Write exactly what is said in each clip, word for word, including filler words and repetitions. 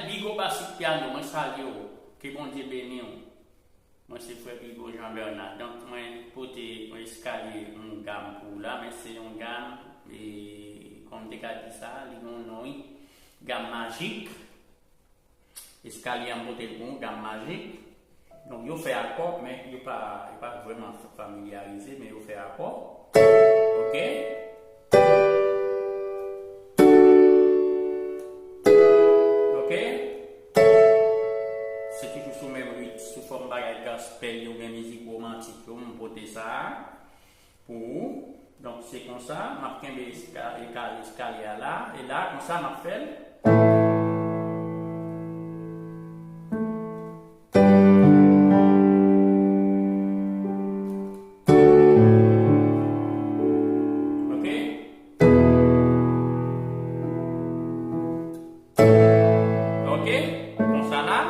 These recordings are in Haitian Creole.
Big up a Sik Piano, mwen salye w. Ke Bondye beni w. Mwen se frè Bigo Jean Bernard. Donk, mwen pote yon eskalye, yon gam pou w la, men se yon gam, e, kòman m te ka di sa, li gen yon non, wi. Gam majik. Eskalye a, m pote l pou w, gam majik. Donk, yo fè akò, men yo pa, yo pa vrèman familyarize, men yo fè akò. Oke? Oke? Se toujou sou menm rit, sou fòm bagay gaspèl yo, gen mizik womantik yo, m pote sa a pou ou. Donk, se konsa, m ap kenbe eska-, eka-, eskalye a la, e la, konsa, m ap fè l. Oke? Oke? Konsa la.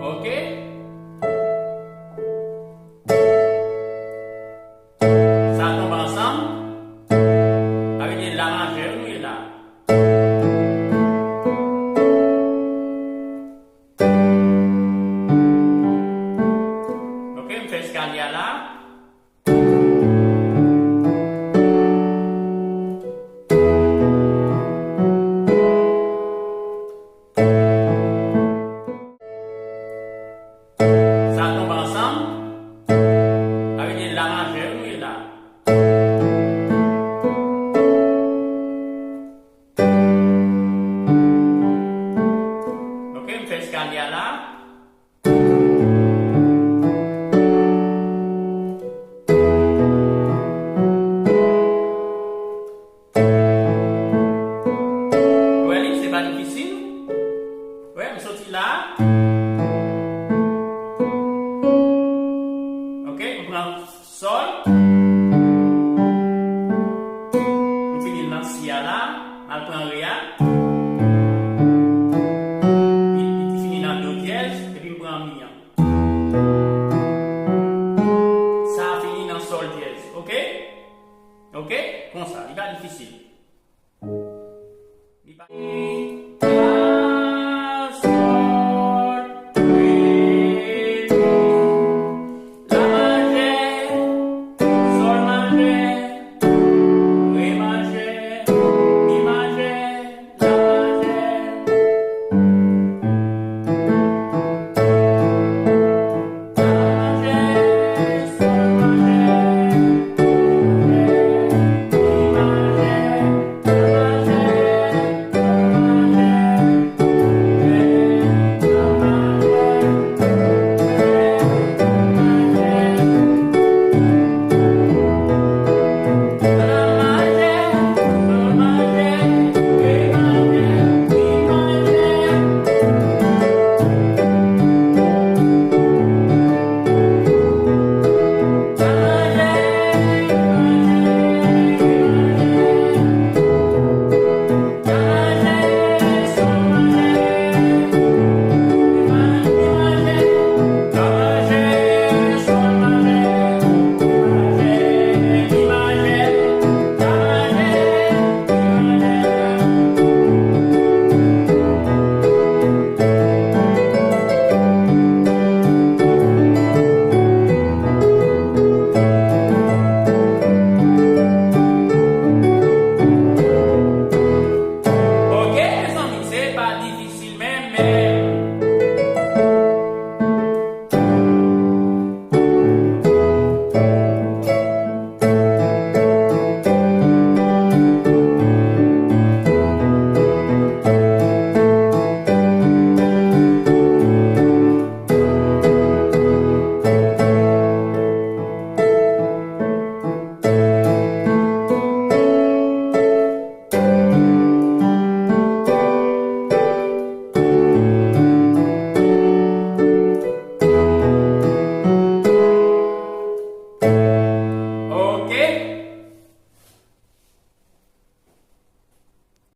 Oke? Sa tonbe ansanm. Sa vle di la majè, wi, la. Oke, m fè eskalye a la. Sa tonbe ansanm. Sa vle di la majè, wi, la. Oke, m fè eskalye a la. Wè li, se pa difisil. Wè, m soti la. Oke, m pran sòl. M fini nan si a la, m al pran re a. Li, li fini nan do dyèz, epi m pran mi an. Sa a fini nan sòl dyèz, oke? Oke? Konsa, li pa difisil. Li pa